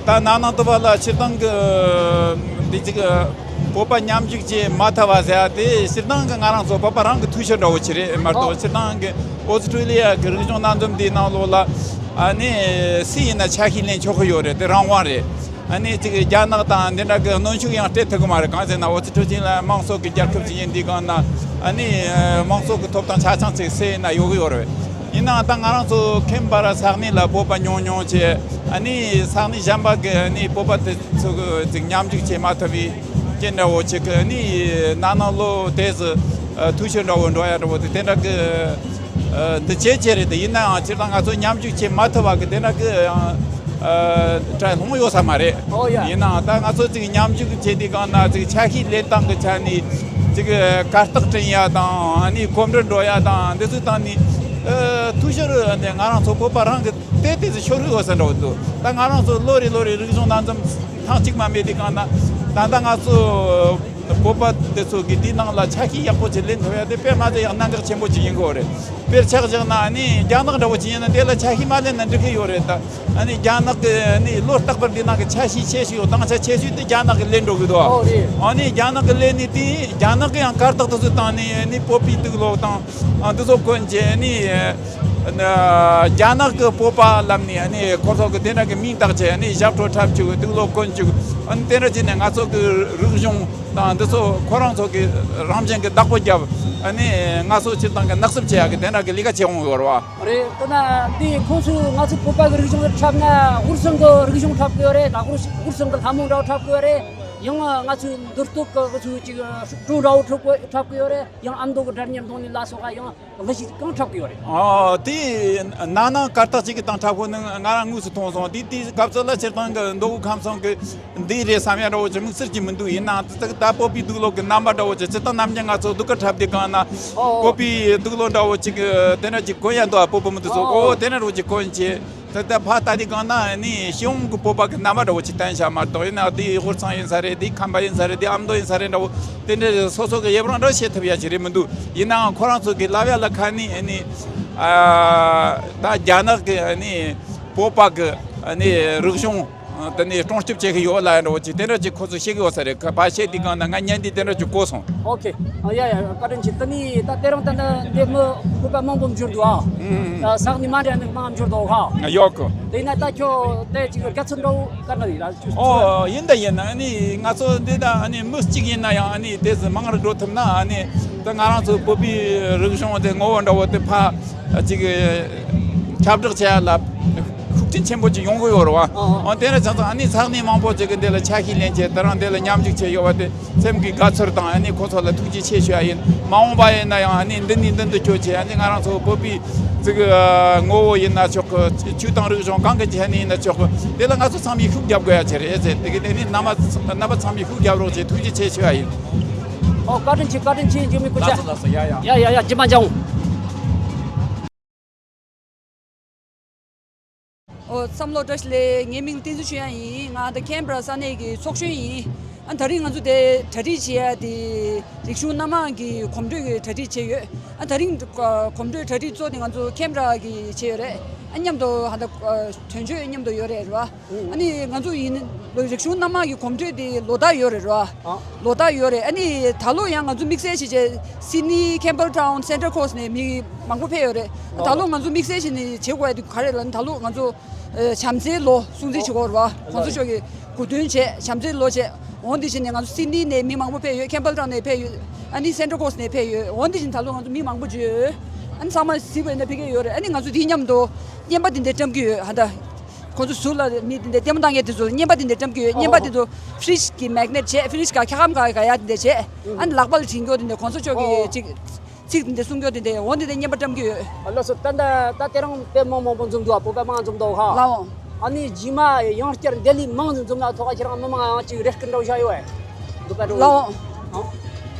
ད་ན་ནིང་དུ་བ་ལ་སྤྱིར་བཏང་གི་འདི་ཅིག་བོད་པ་མཉམ་ཞུགས་བྱེད་མ་ཐུབ་པ་ཟེར་ཡ་དེ་སྤྱིར་བཏང་གི་ང་རང་ཚོ་བོད་པ་རང་གི་ཐུགས་ཤེས་འདྲ་བོ་ཅིག་རེད་མ་གཏོགས། ཨོ་སྤྱིར་བཏང་གི་ཨོ་སི་ཁྲུ་ལི་ཡ་གི་རིག་གཞུང་སྣ་འཛོམས་འདིའི་ནང་ལོགས་ལ་ཨ་ནི་སུ་ཡིན་ན་ཆ་ཤས་ལེན་ཆོག་གི་ཡོད་རེད། དེ་རང་དབང་རེད། ཨ་ནི་ཅིག་རྒྱ་ནག་དང་འདི་འདྲ་གི་གནོན་ཤུགས་ཡང་སྤྲད་ཐུབ་གི་མ་རེད། གང་ཟེར་ན་ཨོ་སི་ཁྲུ་ཅིག་ལ་དམངས་གཙོ་གི་རྒྱལ་ཁབ་ཅིག་ཡིན་དུས་སྒང་ན་ཨ་ནི་དམངས་གཙོ་གི་ཐོབ་ཐང་ཆ་ཚང་ཅིག་སུ་ཡིན་ན་ཡོད་གི་ཡོད་རེད། ཡིན་ནའང་ད་ང་རང་ཚོ་ཁེམ་བྷ་ར་ས་གནས་ལ་བོད་པ་ཉུང་ཉུང་བྱས། ཨ་ནི་ས་གནས་གཞན་པ་གི་ཨ་ནི་བོད་པ་དེ་ཚོ་གི་ཅིག་མཉམ་ཞུགས་བྱེད་མ་ཐུབ་པའི་རྐྱེན་འདྲ་བོ་ཅིག་གི་ཨ་ནི་ན་ནིང་ལོ་དེ་ཚོ་ ཨ། ཐུགས་ཤོར་འདྲ་བོ་འགྲོ་ཡ་འདྲ་བོ་དེ་དེ་འདྲ་གི། ཨ། འདི་བྱེད་ཆེ་རེད་དེ། ཡིན་ནའང་སྤྱིར་བཏང་ང་ཚོ་མཉམ་ཞུགས་བྱེད་མ་ཐུབ་པ་གི་དེ་འདྲ་གི་ཡང་། ཨ། གྲ་ལྷུང་ཡོད་ས་མ་རེད། ཨོ་ཡ། ཡིན་ནའང་ད་ང་ཚོ་ཅིག་མཉམ་ཞུགས་བྱེད་དུས་སྒང་ན་ཅིག་ཆ་ཤས་ལེན་སྟངས་གི་ཆ་ནས་ཅིག་གར་སྟེགས་བསྐྲུན་ཡ་དང་། ཨ་ནི་གོམ་བགྲོད་འགྲོ་ཡ་དང་འདི་ཚོའི་སྟེང་ནས། ཨ། ཐུགས་ཤོར་འདི་ང་རང་ཚོ་བོད་པ་རང་གི་ཏོག་ཙམ་ཤོར་གི་ཡོད་ས་འདྲ་བོ་འདུག་ད་ང་རང་ཚོ་ལོ་རེ་ལོ་རེ་རིག་གཞུང་སྣ་འཛོམས་ཐེངས་གཅིག་མ་མེད་དུས་སྒང་ན། ད་ལྟ་ང་ཚོ་བོད་པ་དེ་ཚོ་གི་དེའི་ནང་ལ་ཆ་ཤས་ཡག་པོ་ཅིག་ལེན་ཐུབ་ཡ་དེ་དཔེ་མ་ཚད་ཡང་གནད་འགག་ཆེན་པོ་ཅིག་ཡིན་གོ་རེད། དཔེར་ཆ་བཞག་ན་ཨ་ནི་རྒྱ་ནག་འདྲ་བོ་ཅིག་ཡིན་ན་དེ་ལ་ཆ་ཤས་མ་ལེན་ན་འགྲིག་གི་ཡོད་རེད། ད་ཨ་ནི་རྒྱ་ནག་གི་ཨ་ནི་ལོ་རྟག་པར་འདི་ནང་གི་ཆ་ཤས་ཆེ་ཤོས་དང་ཆ་ཆེ་ཤོས་དེ་རྒྱ་ནག་གི་ལེན་འགྲོ་གི་འདུག་ཨོ་རེད། ཨ་ནི་རྒྱ་ནག་གི་ལེན་ནི་དེ་རྒྱ་ནག་གི་ཡང་གར་སྟེགས་དེ་ཚོ་བཏང་ནས་ཨ་ནི་བོད་པའི་དུག་སློག་དང་། ཨ། འདི་ཚོ་གོན་བྱས་ནི། ཨ། རྒྱ་ནག་གི་བོད་པ་ལབ་ནི་ཨ་ནི་ཁོ་ཚོ་གི་དེ་འདྲ་གི་མིང་བཏགས་བྱས་ནི་ཞབས་བྲོ་འཁྲབ་བཅུག་དུག་སློག་གོན་བཅུག་ཨ་ནི་དེ་འདྲ་བྱས་ནས་ང་ཚོ་གི་རིག་གཞུང་དང་འདི་ཚོ་ཁོ་རང་ཚོ་གི་རང་བཞིན་གི་བདག་པོ་རྒྱབ། ཨ་ནི་ང་ཚོ་སྤྱིར་བཏང་གི་ནག་སུབ་བྱེད་ཡག་གི་དེ་འདྲ་གི་ལས་ཀ་བྱེད་འོང་ཡོད་རེད་བ། རེད། དེ་ན་འདི་ཁོང་ཚོས་ང་ཚོ་བོད་པ་གི་རིག་གཞུང་འཁྲབ་ན་ཧུར་སེམས་གི་རིག་གཞུང་འཁྲབ་གི་ཡོད་རེད། ད་ཧུར་ཧུར་སེམས་གི་ལྷ་མོ་འདྲ་བོ་འཁྲབ་གི་ཡོད་རེད། ཡང་ང་ཚོའི་འདུར་སྟོབས་གི་ང་ཚོའི་ཅིག་སྲོག་བྲོ་འདྲ་བོ་འཁྲབ་གི་འཁྲབ་གི་ཡོད་རེད། ཡང་ཨ་མདོ་གི་སྒྲ་སྙན་གདོང་ལེན་ལ་སོགས་ཀ་ཡང་ལ་ཞིག་གང་འཁྲབ་གི་ཡོད་རེད། ཨ། དེ་ནང་ན་གར་སྟེགས་གཅིག་གི་སྟེང་འཁྲབ་ཁོ་ནི་ང་རང་དངོས་སུ་མཐོང་སོང་། དེ་དེའི་སྐབས་སུ་ལ་སྤྱིར་བཏང་གི་མདོ་དབུས་ཁམས་གསུམ་གི་འདི་རེད་བསམ་ཡ་འདྲ་བོ་ཅིག་དམིགས་བསལ་གྱི་མི་འདུག་ཡིན་ནའང་ད་ལྟ་བོད་པའི་དུག་སློག་གི་རྣམ་པ་འདྲ་བོ་ཅིག་སྤྱིར་བཏང་ནམ་རྒྱུན་ང་ཚོ་སྡུག་ག་འཁྲབ་དུས་སྒང་ན་ཨོ། བོད་པའི་དུག་སློག་འདྲ་བོ་ཅིག་དེ་འདྲ་ཅིག་གོན་ཡ་འདུག་ཨ། བོད་པ་མི་འདུག་སོ། ཨོ། ཨོ། དེ་འདྲ་རུ་ཅིག་གོན་བྱས། ད་ལྟ་ཕར་ལྟ་དུས་སྒང་ན་ནི་སྤྱི་ཡོངས་ཀྱི་བོད་པ་གི་རྣམ་པ་འདྲ་བོ་ཅིག་བསྟན་བྱ་མ་གཏོགས། ཡིན་ནའང་དེ་ཧུར་ཚང་ཡིན་ས་རེད། དེ་ཁམས་པ་ཡིན་ས་རེད། དེ་ཨ་མདོ་ཡིན་ས་རེད་འདྲ་བོ་དེ་འདྲ་སོ་སོ་གི་དབྱེ་བ་རང་འདྲ་བྱེད་ཐུབ་ཡ་ཅིག་རེད་མི་འདུག་ཡིན་ནའང་ཁོ་རང་ཚོ་གི་ལབ་ཡ་ལ་ཁ་ནས་ནི། ཨ། ད་རྒྱ་ནག་གི་ནི་བོད་པ་གི་ནི་རིག་གཞུང་དེ་ནི་སྲུང་སྐྱོབ་བྱེད་ཀྱི་ཡོད་ལབ་ཡ་འདྲ་བོ་ཅིག་དེ་འདྲ་ཅིག་ཁོ་ཚོ་བཤད་གི་ཡོད་ས་རེད། ཁ་ཕར་བཤད་དུས་སྒང་ན་ང་བརྙན་འདི་དེ་འདྲ་ཅིག་གོ་སོང་། ཨོ་ཁེ། ཨ། ཡ་ཡ་ཡ། བཀའ་དྲིན་ཆེ། ད་ནི་ད་དེ་རིང་ད་ནི་འདི་མི་བོད་པ་མང་པོ་འབྱོར་འདུག་ཨ། ཨུམ། ཨ། ས་གནས་མ་འདྲ་ནི་མང་འབྱོར་འདུག་ཧ། ཡོད་གི། དེ་ན་ད་ཁྱོད་དེ་ཅིག་དགའ་ཚོར་འདྲ་བོ་ག་འདྲ་ཡིན་ལ་ཅིག་ཨོ། ཡིན་ད་ཡིན། ཨ་ནི་ང་ཚོ་འདི་ད་ཨ་ནི་མི་གཅིག་ཡིན་ན་ཡང་ཨ་ནི་དེ་ཚོ་མང་རུ་འགྲོ་ཐུབ་ན། ཨ་ནི་ད་ང་རང་ཚོ་བོད་པའི་རིག་གཞུང་དེ་ངོ་བོ་འདྲ་བོ་དེ་ཕར་ཅིག་ཁྱབ་བསྒྲགས་བྱེད་ཡ་ལ་ཤུགས་རྐྱེན་ཆེན་པོ་ཅིག་ཡོང་གི་ཡོད་རེད་བ། ཨ། ཨ། དེ་འདྲ་ཙང་ཙང་ཨ་ནི་ས་གནས་མང་པོ་ཅིག་གི་འདི་ལ་ཆ་ཤས་ལེན་བྱས་དེ་རིང་འདི་ལ་མཉམ་ཞུགས་བྱས་ཡོད་པ་དེ་སེམས་ཀྱི་དགའ་ཚོར་དང་། ཨ་ནི་ཁོ་ཚོ་ལ་ཐུགས་རྗེ་ཆེ་ཞུ་ཡ་ཡིན། མ་འོངས་པ་ཡིན་ན་ཡང་ཨ་ནི་འདི་ནས་འདི་འདི་སྐྱོད་བྱས། ཨ་ནི་ང་རང་ཚོ་བོད་པའི་ཅིག་ངོ་བོ་ཡིན་ན་ཆོག་གི། ཆོས་དང་རིག་གཞུང་གང་གི་ཆ་ནས་ཡིན་ན་ཆོག་གི། དེ་ལ་ང་ཚོ་ཚང་མས་ཤུགས་རྒྱབ་དགོས་ཡ་ཅིག་རེད་ཟེར། དེ་གི་དེ་ནི་རྣམ་པ་རྣམ་པ་ཚང་མས་ཤུགས་རྒྱབ་རོགས་བྱས། ཐུགས་རྗེ་ཆེ་ཞུ་ཡ་ཡིན། ཨོ། བཀའ་དྲིན་ཆེ། བཀའ་དྲིན་ཆེ། འཇིགས་མེད་སྐུ་ལགས་ཆ། སོ་ལགས་སོ། ཡ་ཡ། ཡ་ཡ་ཡ། ཇི་མ་ཇའོ། ཨོ། བསམ་བློ་བཀྲ་ཤིས་བདེ་ལེགས། ངའི་མིང་བསྟན་འཛིན་ཆོས་དབྱངས་ཡིན། ང་ད་ཁེན་བྷ་ར་ས་གནས་ཀྱི་ཚོགས་གཞོན་ཡིན། ཨ། ད་རིང་ང་ཚོ་དེ་གྲ་སྒྲིག་བྱེད་ཡ་དེ་རིག་གཞུང་སྣ་མང་གི་གོམ་བགྲོད་ཀྱི་གྲ་སྒྲིག་བྱས་ཡོད། ཨ། ད་རིང་གོམ་བགྲོད་གྲ་སྒྲིག་གཙོ་དེ་ང་ཚོ་ཁེན་བྷ་ར་གི་བྱས་ཡོད་རེད། ཨ། མཉམ་དུ་ཧ་ད་དོན་གཅོད་མཉམ་དུ་ཡོད་རེད་རེད་བ། ཨ་ནི་ང་ཚོ་ཡིན་ལོ་རིག་གཞུང་སྣ་མང་གི་གོམ་བགྲོད་དེ་ལོ་ལྟར་ཡོད་རེད་ར། ཨ། ལོ་ལྟར་ཡོད་རེད། ཨ་ནི་ད་ལོ་ཡང་ང་ཚོ་དམིགས་བསལ་ཞིག་བྱས། སིད་ནི། ཁེམ་བྷལ་ཊའུན། སེན་ཊར་ཁོ་སི་ནས་མི་མང་པོ་ཕེབས་ཡོད་རེད། ཨ། ད་ལོ་ང་ཚོ་དམིགས་བསལ་ཞིག་ནས་བྱེད་དགོས་ཡ་དེ་ག་རེ་ལབ་ན། ད་ལོ་ང་ཚོ་ཨ་བྱམས་བརྩེའི་ལོ་སྲུང་བརྩི་བྱེད་དགོས་རེད་བ། ཨ། གོང་ས་མཆོག་གི་གོ་སྟོན་བྱས། བྱམས་བརྩེའི་ལོ་བྱས། འོ་འདི་བྱས་ནས་ང་ཚོ་སིད་ནི་ནས་མི་མང་པོ་ཕེབས་ཡོད། ཁེམ་བྷལ་ཊའུན་ནས་ཕེབས་ཡོད། ཨ་ནི་སེན་ཊར་ཁོ་སི་ནས་ཕེབས་ཡོད། འོ་འདི་བྱས་ནས་ད་ལོ་ང་ཚོ་མི་མང་པོ་ཅིག་ཡོད། ཨ་ནི་ཚང་མ་གཟིགས་པ་ཡིན་ན་ཕ་གིར་ཡོད་རེད། ཨ་ནི་ང་ཚོ་དེའི་མཉམ་དུ་རྔན་པ་དེ་འདྲ་བཀྲམ་གྱི་ཡོད། ཧ་ད། ཁོང་ཚོ་ཟུར་ལ་མི་དེ་འདྲ་ལྟད་མོ་ལྟ་མཁན་དེ་ཚོ་རྔན་པ་དེ་འདྲ་བཀྲམ་གྱི་ཡོད། རྔན་པ་དེ་ཚོ་ཕི་རིཇ་གི་མེག་ནེཊ་བྱས། ཕི་རིཇ་ག་འཁྱག་སྒམ་ག་ག་ཡ་དེ་འདྲ་བྱས། ཨ་ནི་ལག་པ་ལ་བྲིས་རྒྱུ་དེ་འདྲ། གོང་ས་མཆོག་གི་ཨོ། ཅིག་ཚིག་དེ་འདྲ་གསུང་རྒྱུ་དེ་འདྲ། འོ་དེ་འདྲ་རྔན་པ་བཀྲམ་གྱི་ཡོད། ཨ། ལགས་སོ། ད་ད་ད་དེ་རིང་དཔེ་མང་མང་པོ་འཛོམས་འདུག་ཨ། བོད་པ་མང་འཛོམས་འདུག་ཧ། ལགས་འོང་། ཨ་ནི་རྗེས་མ་ཡང་བསྐྱར་འདི་ལས་མང་ཙམ་འཛོམས་ན་ཐོག་ཁ་ཁྱེད་རང་མི་མང་ཡང་ཅིག་རེ་སྐུལ་འདྲ་བོ་བྱ་ཡོད་ཨེ། འདུག་པ་འགྲོ། ལགས་འོང་།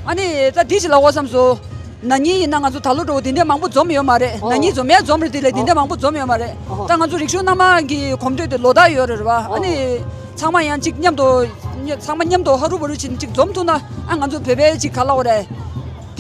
ཨ། ཨ་ནི་ད་འདི་ཞིག་ལབ་དགོས་བསམ་སོང་། ན་ནིང་ཡིན་ན་ང་ཚོ་ད་ལོ་འདྲ་བོ་དེ་འདྲ་མང་པོ་འཛོམས་ཡོད་མ་རེད། ཨོ། ན་ནིང་འཛོམས་ཡ་འཛོམས་རེད། དེ་ལས་དེ་འདྲ་ཨོ། མང་པོ་འཛོམས་ཡོད་མ་རེད། ཨོ། ད་ང་ཚོ་རིག་གཞུང་སྣ་མང་གི་གོམ་བགྲོད་དེ་ལོ་ལྟར་ཡོད་རེད་བ། ཨ་ཨོ། ནི་ཚང་མ་ཡང་གཅིག་མཉམ་དུ་ཚང་མ་མཉམ་དུ་ཧ་རུ་བ་རུ་བྱས་ནས་གཅིག་འཛོམས་ཐུབ་ན། ཨ། ང་ཚོ་བོད་པའི་གཅིག་ག་ལབ་དགོས་རེད།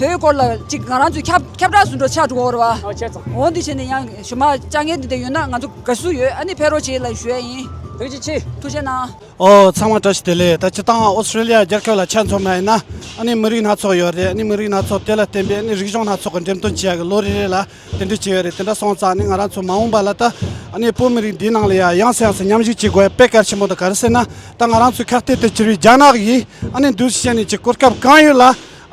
བོད་སྐོར་ལ་གཅིག་ང་རང་ཚོའི་ཁྱབ་ཁྱབ་བསྒྲགས་སུ་འགྲོ་ཆགས་འགྲོ་གི་རེད་བ། ཨོ། བྱས་ཙང་། འོ་འདི་བྱས་ནས་ཡང་ཞུ་མ་བཅར་མཁན་དེ་འདྲ་ཡོད་ན་ང་ཚོ་དགའ་བསུ་ཡོད། ཨ་ནི་ཕེབས་རོགས་བྱེད་ལབ་ཞུ་ཡ་ཡིན། ཐུགས་རྗེ་ཆེ། ཐུགས་རྗེ་གནང་། ཨོ། ཚང་མ་བཀྲ་ཤིས་བདེ་ལེགས། ད་སྤྱིར་བཏང་ཨོ་སི་ཊྲེ་ལི་ཡ་རྒྱལ་ཁབ་ལ་ཆ་མཚོན་པ་ཡིན་ན། ཨ་ནི་མི་རིགས་སྣ་ཚོགས་ཡོད་རེད། ཨ་ནི་མི་རིགས་སྣ་ཚོགས་དེ་ལ་བརྟེན་པའི་ཨ་ནི་རིག་གཞུང་སྣ་ཚོགས་ཀྱི་འགྲེམས་སྟོན་བྱེད་ཡག་གི་ལོ་རེ་རེ་ལ་དེ་འདྲ་བྱས་ཡོད་རེད། དེ་འདྲ་སོང་ཙང་ཨ་ནི་ང་རང་ཚོ་མ་འོངས་པ་ལ་ད་ཨ་ནི་བོད་མི་རིགས་འདིའི་ནང་ལ་ཡ་ཡང་སེ་ཡང་སེ་མཉམ་ཞུགས་བྱེད་དགོས་ཡ་དཔེ་གལ་ཆེན་པོ་འདུག་ག་རེ་ཟེར་ན། ད་ང་རང་ཚོའི་ཁ་གཏད་དུ་གྱུར་བའི་རྒྱ་ནག་གིས་ཨ་ནི་འདུག་སེ་བྱས་ནས་ཀྱི་གོ་སྐབས་གང་ཡོད་ལ་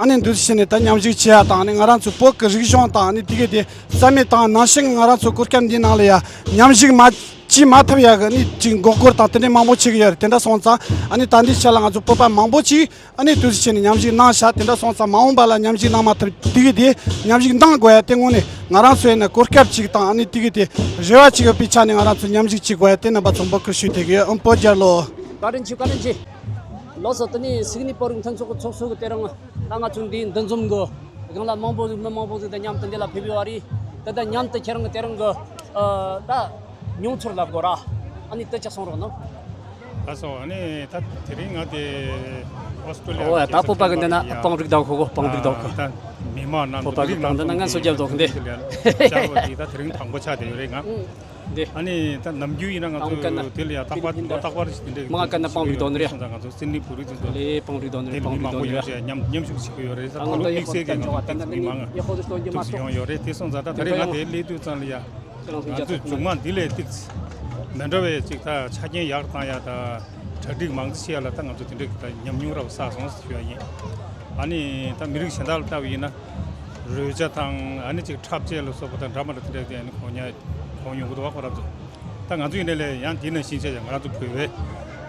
ཨ་ནི་འདུག་སེ་བྱས་ནས་ད་མཉམ་ཞུགས་བྱེད་ཡ་དང་། ཨ་ནི་ང་རང་ཚོའི་བོད་ཀྱི་རིག་གཞུང་དང་། ཨ་ནི་དེ་གས་དེ་རྩ་མེད་བཏང་། ནང་བཞིན་ང་རང་ཚོ་གོ་སྐབས་འདིའི་ནང་ལ་ཡ་མཉམ་ཞུགས་མ་ བྱེད་མ་ཐུབ་ཡག་གི་ནི་ཅིག་མགོ་སྐོར་དང་དེ་འདྲའི་མང་པོ་བྱེད་ཀྱི་ཡོད་རེད། དེ་འདྲ་སོང་ཙང་ཨ་ནི་ད་འདི་ཆ་ལ་ང་ཚོ་བོད་པ་མང་པོ་ཅིག་ཨ་ནི་དུས་ཚོད་བྱས་ནས་མཉམ་ཞུགས་གནང་ཤག་དེ་འདྲ་སོང་ཙང་མ་འོངས་པ་ལ་མཉམ་ཞུགས་གནང་མ་ཐུབ་དུས་དེ་མཉམ་ཞུགས་གནང་དགོས་ཡ་དེ་དངོས་གནས་ང་རང་ཚོའི་ནི་གོ་སྐབས་ཅིག་དང་ཨ་ནི་དེ་གི་དེ་རེ་བ་ཅིག་ཡོད་པའི་ཆ་ནས་ང་རང་ཚོ་མཉམ་ཞུགས་བྱེད་དགོས་ཡ་དེ་རྣམ་པ་ཚོ་འབོད་སྐུལ་ཞུས་བསྡད་ཀྱི་ཡོད། ཨུམ་བོད་རྒྱལ་ལོ། བཀའ་དྲིན་ཆེ། བཀའ་དྲིན་ཆེ། ལགས་སོ། དེ་ནས་སིད་ནི་བོད་རིགས་མཐུན་ཚོགས་ཀྱི་ཚོགས་གཙོ་གི་དེ་རིང་ད་ང་ཚོ་འདིའི་འདུ་འཛོམས་གི་སྒང་ལ་མང་པོ་ཞིག་མི་མང་པོ་ཞིག་དང་མཉམ་དུ་འདི་ལ་ཕེབས་ཡོད་རེད། དེ་དང་མཉམ་དུ་ཁྱེད་རང་གི་དེ་རིང་གི་ཨ་ད་མྱོང་ཚོར་ལབ་དགོས་ར། ཨ་ནི་དེ་ཅིག་གསུང་རོགས་གནང་། ལགས་སོ། ཨ་ནི་ད་དེ་རིང་ང་དེ་ཨོ་སི་ཀྲོ་ལི་ཡ་ཨོ་ད་བོད་པ་གི་འདི་ན་སྤང་རི་དང་ཁོ་གོ་སྤང་རི་དང་ཁོ། ད་མི་མང་རྣམས་བོད་པ་གི་རིགས་ནང་དུ་ད་ངན་སོ་རྒྱབ་དོག་འདི་ཤར་བ་དེ་ད་དེ་རིང་དང་པོ་ཆགས་བསྡད་ཡོད་རེད་ང་། འདི། ཨ་ནི་ད་ནམ་རྒྱུན་ཡིན་ན་ང་ཚོ་དེ་ལ་ཡ་རྟག་པར་ལོ་རྟག་པར་ཞིག་དེ་འདྲའི་མ་ཀ་ན་སྤང་རི་དང་འདི་རེད། སོང་ཙང་ང་ཚོ་སིད་ནི་བོད་རིགས་ཚོ་ལས་སྤང་རི་དང་འདི་རེད། སྤང་རི་དང་འདི་རེད། མཉམ་མཉམ་ཞུགས་བྱེད་ཀྱི་ཡོད་རེད། ད་ང་ཚོ་དམིགས་བསལ་གྱི་ང་ཚོ་ཏིག་མི་མང་ང་ཏོག་ཙམ་ཡོང་ཡོད་རེད། དེ་སོང་ཙང་ད་ད་རེས་ང་དེ་སླེབས་དུས་ཙམ་ལ་ཡ་ང་ཚོ་མཇུག་མ་འདི་ལས་ཏིག་མི་འདྲ་བའི་ཅིག་ད་ཆ་རྐྱེན་ཡག་བཏང་ཡ་ད་གྲ་སྒྲིག་མང་ཙམ་བྱེད་ཡ་ལ་ད་ང་ཚོ་དེ་འདྲའི་ད་ཉམས་མྱོང་རབ་བསགས་སོང་ཞུ་ཡ་ཡིན། ཨ་ནི་ད་མི་རིགས་གཞན་དག་ལ་ལྟ་བ་ཡིན་ན་རོལ་ཆ་དང་ཨ་ནི་ཅིག་འཁྲབ་ཆས་ལ་སོགས་པ་དང་འདྲ་མི་འདྲ་དེ་འདྲ་དེ་ཨ་ནི་གོ་ཉ་གོ་ཡོང་གི་འདུག་བ། ཁོ་རབ་ཏུ་ད་ང་ཚོ་ཡིན་ནའི་ལས་ཡང་དེ་ནང་བཞིན་བྱས་ཀྱང་ང་རང་ཚོ་བོད་པའི་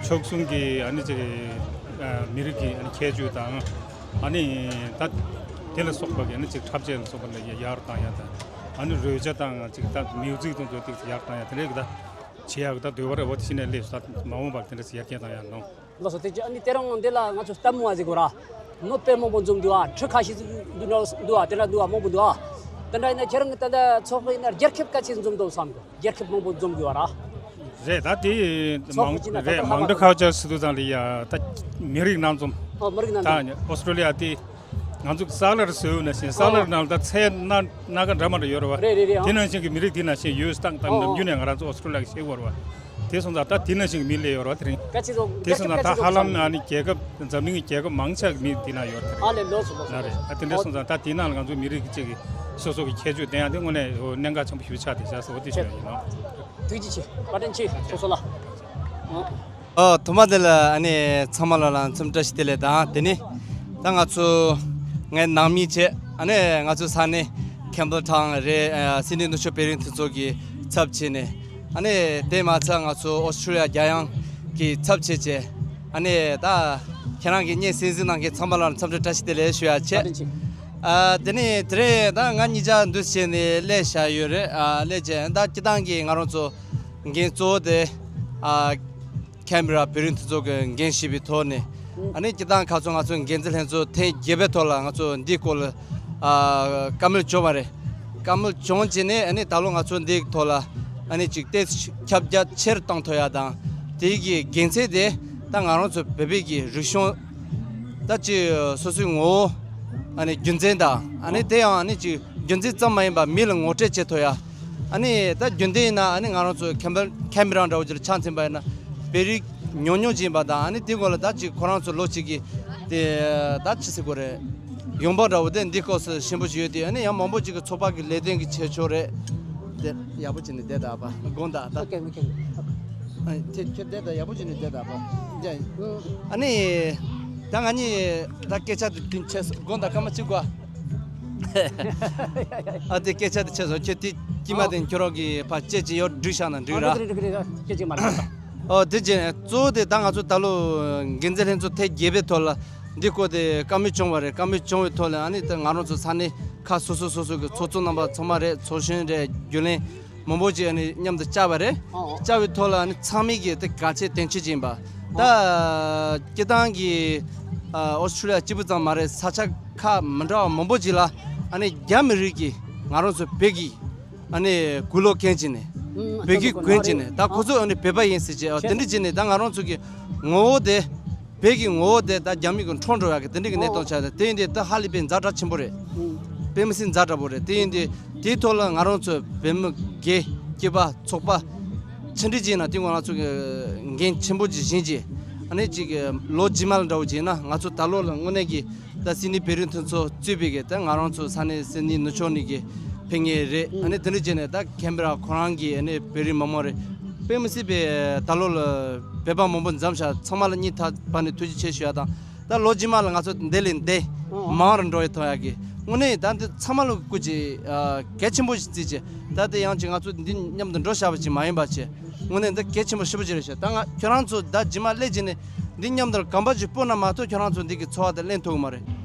ཕྱོགས་གསུམ་གྱི་ཨ་ནི་ཅིག་མི་རིགས་ཀྱི་ཨ་ནི་ཁྱད་ཆོས་དང་ཨ་ནི་ད་དེ་ལ་སོགས་པ་གི་ཨ་ནི་ཅིག་འཁྲབ་ཆས་ལ་སོགས་པ་ལ་ཡ་ཡར་བཏང་ཡ་དང་ཨ་ནི་རོལ་ཆ་དང་ཅིག་ད་མིའུ་ཛིག་དང་ཚོ་ཏིག་ཡར་བཏང་ཡ་དེ་འདྲའི་གི་ད་བྱེད་ཡ་གི་ད་འདོད་པ་རེད། འོ་དེ་བཞིན་ནས་སླེབས་སོང་། ད་མ་འོངས་པར་དེ་འདྲ་ཞིག་ཡར་རྒྱས་བཏང་ཡ་ནོ། ལགས་སོ། དེ་ཅི་ཨ་ནི་དེ་རིང་འདི་ལ་ང་ཚོ་ལྟད་མོ་བ་ཟིག་གོ་ར། མི་དཔེ་མང་པོ་འཛོམས་འདུག་ཨ། ཁྲི་ཁ་ཤས་ཟིག་འདུག་འདུག་ཨ། དེ་འདྲ་འདུག་ཨ། མང་པོ་འདུག་ཨ། དེ་འདྲ་ཡིན་ན་ཁྱེད་རང་གི་ད་ལྟ་ཚོགས་པ་ཡིན་ན་རྒྱལ་ཁབ་ག་ཚད་འཛོམས་འདུག་བསམ་གི། རྒྱལ་ཁབ་མང་པོ་འཛོམས་དགོས་བ་ར། རེད། ད་དེ་ཚོགས་པ་མང་གཅིག་ན་ད་རེད། ལྟ་མང་ཁ་ཌི་ཁལ་ཅར་ཟེར་དུས་ཙང་ལ་ཡ་ད་མི་རིགས་སྣ་འཛོམས། ཨོ་མི་རིགས་སྣ་འཛོམས། ད་ཨོ་སི་ཀྲོ་ལི་ཡ་དེ་ང་ཚོ་ས་ལར་ཟེར་ན་ཞིང་ས་ལར་ནང་ད་ཚལ་སྣ་སྣ་ཁ་འདྲ་མ་འདྲ་ཡོད་རེད་བ། རེད་རེད་རེད། དེ་ནང་བཞིན་གྱི་མི་རིགས་དེ་ནང་བཞིན་ཡོད་སྟངས་དང་ནམ་རྒྱུན་ནས་ང་རང་ཚོ་ཨོ་སི་ཀྲོ་ལི་ཡ་གི་ཤེས་དགོས་རེད་བ། དེ་སོང་ཙང་ད་དེ་ནང་བཞིན་གྱི་མི་སླེབས་ཡོད་རེད་བ། དེ་རིང་། སྐད་ཆ་ཚོ་དེ་སོང་ཙང་ད་ཧ་ལམ་ཨ་ནི་རྒྱལ་ཁབ་འཛམ་གླིང་གི་རྒྱལ་ཁབ་མང་ཆེ་གི་མི་དེ་ན་ཡོད་རེད། ཨ་ལས་ལོ་སོ་ལོ་སོ། ལ་རེད། ཨ་དེ་འདྲ་སོང་ཙང་ད་དེ་ནང་ལ་ང་ཚོ་མི་རིགས་གཅིག་གི་སོ་སོ་གི་ཁྱད་ཆོས་ལྡན་ཡ་དེ་དངོས་གནས་གནད་འགག་ཆེན་པོ་ཞིག་ཆགས་བསྡད་ཤག་ཟེར་བ་དེ་ཞུ་ཡ་ཡིན་ནོ། ཐུགས་རྗེ་ཆེ། བཀའ་དྲིན་ཆེ། སོ་སོ་ལ། ཨོ། ཨོ་ཐོག་མ་དེ་ལ་ཨ་ནི་ཚང་མ་ལ་ལ་འཚམས་བཀྲ་ཤིས་བདེ་ལེགས་དང་། དེ་ནི་ད་ང་ཚོ་ངའི་ནང་མི་བྱས་ཨ་ནི་ང་ཚོ་ས་གནས་ཁེམ་བྷལ་ཊའོན་རེད། ཨ་སིད་ནི་ནུབ་ཕྱོགས་བོད་རིགས་མཐུན་ཚོགས་ཀྱི་ཚབ་བྱས་ནས། ཨ་ནི་དེ་མ་ཚད་ང་ཚོ་ཨོ་སི་ཀྲོ་ལི་ཡ་རྒྱལ་ཡོངས་ཀྱི་ཚབ་བྱས་བྱས་ཨ་ནི་ད་ཁྱེད་རང་གི་བརྙན་གསན་གཟིགས་གནང་མཁན་ཚང་མ་ལ་འཚམས་འདྲི་བཀྲ་ཤིས་བདེ་ལེགས་ཞུ་ཡ་བྱས། བཀའ་དྲིན་ཆེ། ཨ་དེ་ནས་དེ་རིང་ད་ང་གཉིས་ཆ་འདུ་བྱས་ནས་སླེབས་བཞག་ཡོད་རེད། ཨ་སླེབས་བྱས་ད་སྤྱིར་བཏང་གི་ང་རང་ཚོ་འགན་གཙོ་བོ་དེ་ཨ་ཁེམ་ར་བོད་རིགས་མཐུན་ཚོགས་ཀྱི་འགན་བཞེས་པའི་ཐོག་ནས། ཨ་ནི་སྤྱིར་བཏང་ཁ་སང་ང་ཚོ་འགན་འཛིན་ལྷན་ཚོགས་ཐེངས་བརྒྱད་པའི་ཐོག་ལ་ང་ཚོ་འདིའི་སྐོར་ལ་ཨ་བཀའ་མོལ་བྱུང་བ་རེད། བཀའ་མོལ་བྱུང་རྗེས་ནས་ཨ་ནི་ད་ལོ་ང་ཚོ་འདིའི་ཐོག་ལ་ཨ་ནི་ཅིག་ཏོག་ཙམ་ཁྱབ་རྒྱ་ཆེར་གཏོང་ཐུབ་ཡ་དང་། དེའི་གི་དགེ་མཚན་དེ་ད་ང་རང་ཚོ་བོད་པའི་གི་རིག་གཞུང་ད་ཅིག་སོ་སོའི་ངོ་བོ་ཨ་ནི་རྒྱུ་མཚན་དང་། ཨ་ནི་དེ་ཡང་ཨ་ནི་ཅིག་རྒྱུ་མཚན་ཙམ་མ་ཡིན་པར་མི་ལ་ངོ་སྤྲོད་བྱེད་ཐུབ་ཡ། ཨ་ནི་ད་རྒྱུན་ལྡན་ཡིན་ན་ཨ་ནི་ང་རང་ཚོ་ཁེམ་བྷལ་ཁེམ་ར་འདྲ་བོ་ཅིག་ལ་ཆ་མཚོན་པ་ཡིན་ན་བོད་རིགས་ཉུང་ཉུང་ཅིག་ཡིན་པ་དང་། ཨ་ནི་དེ་སྐོར་ལ་ད་ཅིག་ཁོ་རང་ཚོ་ལོ་གཅིག་གི་དེ་ད་ཅི་ཟེར་དགོས་རེད། ཡོང་འབབ་འདྲ་བོ་དེ་འདི་སྐོར་སུ་ཞན་པོ་ཞིག་ཡོད་དེ། ཨ་ནི་ཡང་མང་པོ་ཅིག་གི་ཚོགས་པ་གི་ལས་དོན་གྱི་བྱེད་ཕྱོགས་རེད། དེ་ཡག་པོ་བྱས་ནས་བསྡད་ད་པ་དགོངས་དག་ད། ཨོ་ཁེ་ཨོ་ཁེ། ཨ་ཁྱེད་ཁྱེད་བསྡད་ད། ཡག་པོ་བྱས་ནས་བསྡད་ད་པ། ཨ་ནི་ད་ང་གཉིས་ད་སྐད་ཆ་དེ་དུས་ཆེ་སོང་། དགོངས་དག་སྐར་མ་གཅིག་གོ། ཨ་དེ་སྐད་ཆ་དེ་ཆེ་སོང་། ཁྱེད་དེ་དཀྱིལ་མ་དེ་ཁྱོད་རང་གི་ཕར་སྐད་ཅིག་ཡོད་འགྲིག་ཤག་ན་འགྲིག་ར། ཨོ་དེ་རྗེས་གཙོ་བོ་དེ་ད་ང་ཚོ་ད་ལོ་འགན་འཛིན་ལྷན་ཚོགས་ཐེངས་བརྒྱད་པའི་ཐོག་ལ་འདི་སྐོར་དེ་བཀའ་མོལ་བྱུང་བ་རེད། བཀའ་མོལ་བྱུང་བའི་ཐོག་ལ་ཨ་ནི་ད་ང་རང་ཚོ་ས་གནས་ཁག་སོ་སོ་སོ་སོ་གི་ཚོགས་གཙོ་རྣམ་པ་ཚང་མ་རེད། ཚོགས་གཞོན་རེད། རྒྱུན་ལས་མང་པོ་ཅིག་ཨ་ནི་མཉམ་དུ་བཅར་བ་རེད། ཨོ་ཨོ། བཅར་བའི་ཐོག་ལ་ཨ་ནི་ཚང་མས་ཀྱི་དེ་གལ་ཆེ་དོན་ཆེ་ཅིག་ཡིན་པ། ད་སྤྱིར་བཏང་གི་ཨོ་སི་ཀྲོ་ལི་ཡ་གཅིག་པུ་ཙམ་མ་རེད། ས་ཆ་ཁག་མི་འདྲ་བ་མང་པོ་ཅིག་ལ་ཨ་ནི་རྒྱ་མི་རིགས་ཀྱིས་ང་རང་ཚོ་བོད་ཀྱི་ཨ་ནི་གུ་ལོ་མཁན་ཅིག་ནས་བོད་ཀྱི་མགོན་ཅིག་ནས་ད་ཁོ་ཚོ་ཨ་ནི་བོད་པ་ཡིན་ཟེར་ཅིག་དེ་འདྲ་ཅིག་ནས་ད་ང་རང་ཚོ་གི་ངོ་བོ་དེ། བོད་ཀྱི་ངོ་བོ་དེ་ད་རྒྱ་མི་གི་འཕྲོག་འགྲོ་ཡག་གི་དེ་འདྲ་གི་གནས་སྟངས་ཆགས་ཏེ། དེ་ཡིན་དུས་ད་ཧ་ལས་པའི་ཛ་དྲག་ཆེན་པོ་རེད། དཔེ་མི་སྲིད་ཛ་དྲག་པོ་རེད། དེ་ཡིན་དུས་དེའི་ཐོག་ལ་ང་རང་ཚོ་བོད་མི་སྒེར་སྐྱེས་པ་ཚོགས་པ་ཆུང་འདྲིས་ཅིག་ཡིན་ན་དེ་ང་ཚོ་གི་འགན་ཆེན་པོ་ཅིག་བཞེས་རྗེས། ཨ་ནི་ཅིག་ལོ་རྗེས་མ་ལ་འདྲ་བོ་ཅིག་ཡིན་ན་ང་ཚོ་ད་ལོ་ལ་དངོས་གནས་ཀྱི་ད་སིད་ནི་བོད་རིགས་མཐུན་ཚོགས་གཙོས་པའི་གི་ད་ང་རང་ཚོ་ས་གནས་སིད་ནི་ནུབ་ཕྱོགས་ནས་གི་ཕེབས་མཁན་རེད། ཨ་ནི་དེ་འདྲ་བྱས་ནས་ད་ཁེམ་ར་ཁོ་རང་གི་ཨ་ནི་བོད་རིགས་མི་མང་རེད། དཔེ་མི་སྲིད་པའི་ད་ལོ་ལ་བོད་པ་མང་པོ་འཛོམས་ཤག་ཚང་མ་ལ་སྙིང་ཐག་པ་ནས་ཐུགས་རྗེ་ཆེ་ཞུ་ཡ་དང་། ད་ལོ་རྗེས་མ་ལ་ང་ཚོ་འདི་ལས་འདི་མང་རུ་འགྲོ་ཡ་ཐོག་ཡ་གི་ དངོས་གནས་ད་འདི་ཚང་མ་ལོ་སྐུ་ཅི་གལ་ཆེན་པོ་ཞིག་བརྩིས་ཅི། ད་དེ་ཡང་ཅི་ང་ཚོ་འདི་མཉམ་དུ་འགྲོ་བྱ་བ་ཅིག་མ་ཡིན་པ་ཅི། དངོས་གནས་འདི་གལ་ཆེན་པོ་ཞེ་པོ་ཅིག་རེད་ཤག་ད་ང་ཁྱོད་རང་ཚོ་ད་རྗེས་མ་སླེབས་རྗེས་ནས་འདི་མཉམ་དུ་གམ་པ་ཅིག་སྤོ་ན་མ་གཏོགས་ཁྱོད་རང་ཚོ་འདི་གི་འཚོ་བ་དེ་ལེན་ཐུབ་ཀྱི་མ་རེད།